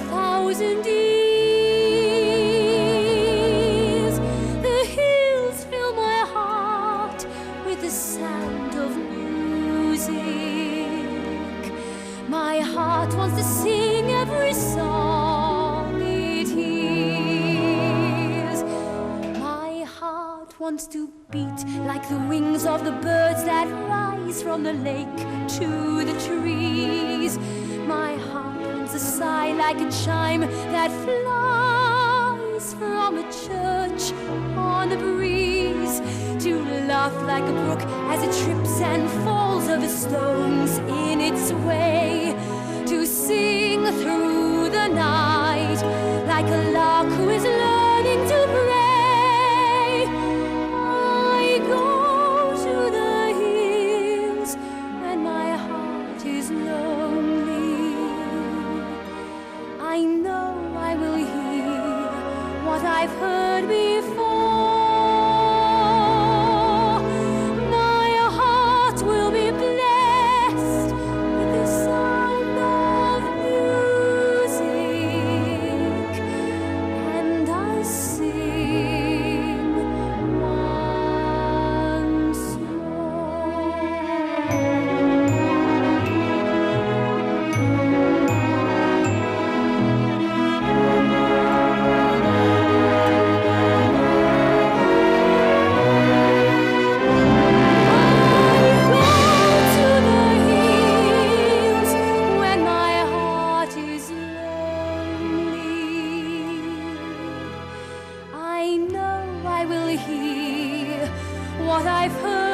1,000 years. The hills fill my heart with the sound of music. My heart wants to sing every song it hears. My heart wants to beat like the wings of the birds that rise from the lake to the trees. My heart wants to sigh like a chime that flies from a church on the breeze, to laugh like a brook as it trips and falls over stones in its way, to sing through the night like a lark who is learning to pray. I go to the hills when my heart is lonely. I know I will hear what I've heard before. My heart will be blessed with the sound of music, and I'll sing once more. I go to the hills when my heart is lonely. I know I will hear what I've heard.